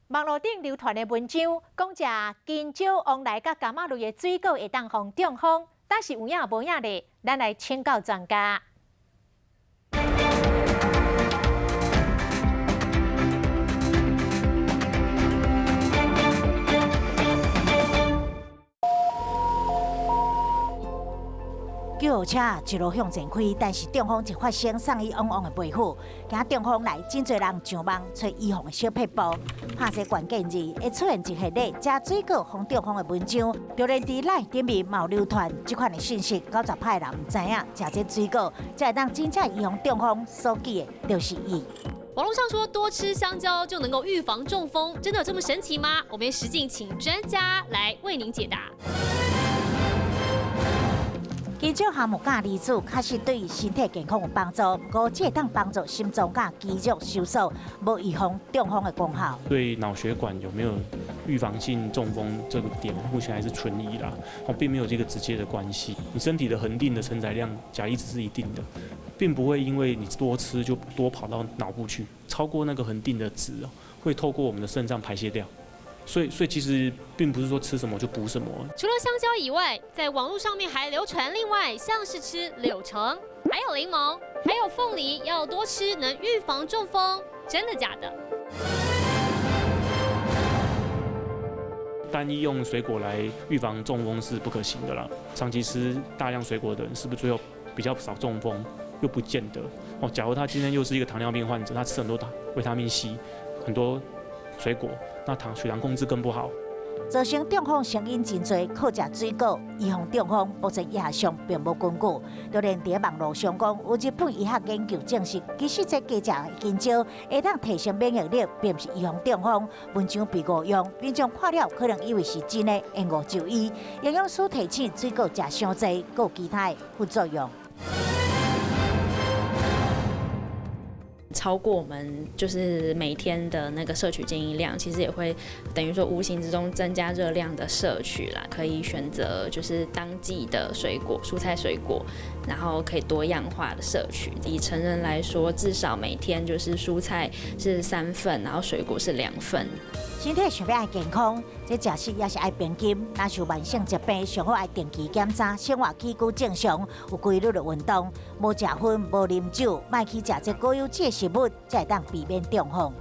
網路頂流傳的文章，講食香蕉、黃梨佮柑仔類的水果會當防中風，但是有影無影咧？咱來請教專家。救護車一路向前開，但是中風一發生，送醫往往會袂好。驚中風來，真濟人上網揣預防的小撇步，拍這關鍵字會出現一系列食水果防中風的文章，就連佇 LINE 頂面嘛有流傳這款的信息。90%的人毋知影，食這水果才會當真正預防中風，所指的就是伊。網路上說多吃香蕉就能夠預防中風，真的有這麼神奇嗎？我們實境請專家來為您解答。香蕉含有鉀離子，確實對身體健康有幫助。毋過，這會當幫助心臟佮肌肉收縮，無預防中風的功效。對腦血管有沒有預防性中風這個點，目前還是存疑啦。哦，並沒有這個直接的關係。你身體的恆定的承載量，鉀離子是一定的，並不會因為你多吃就多跑到腦部去，超過那個恆定的值哦，會透過我們的腎臟排泄掉。所以其實並不是說吃什麼就補什麼。除了香蕉以外，在網路上面還流傳另外像是吃柳橙、還有檸檬、還有鳳梨，要多吃能預防中風，真的假的？單一用水果來預防中風是不可行的啦。長期吃大量水果的人，是不是最後比較少中風？又不見得哦。假如他今天又是一個糖尿病患者，他吃很多維他命 C，很多水果，那血糖控制更不好。造成中風成因真濟，靠食水果預防中風，目前醫學上並無根據。就連佇網路上講，有日本醫學研究證實，其實這加食香蕉會當提升免疫力，並毋是預防中風。文章被誤用，民眾看了可能以為是真的，延誤就醫。營養師提醒，水果食傷濟，閣有其他的副作用。超過我們就是每天的那個攝取建議量，其實也會等於說無形之中增加熱量的攝取啦。可以選擇就是當季的水果、蔬菜水果，然後可以多樣化的攝取。以成人來說，至少每天就是蔬菜是3份，然後水果是2份。身體想欲愛健康，這食食也是愛平均。若是有慢性疾病，上好愛定期檢查，生活起居正常，有規律的運動，無食薰，無啉酒，莫去食這高油脂的食物，才會當避免中風。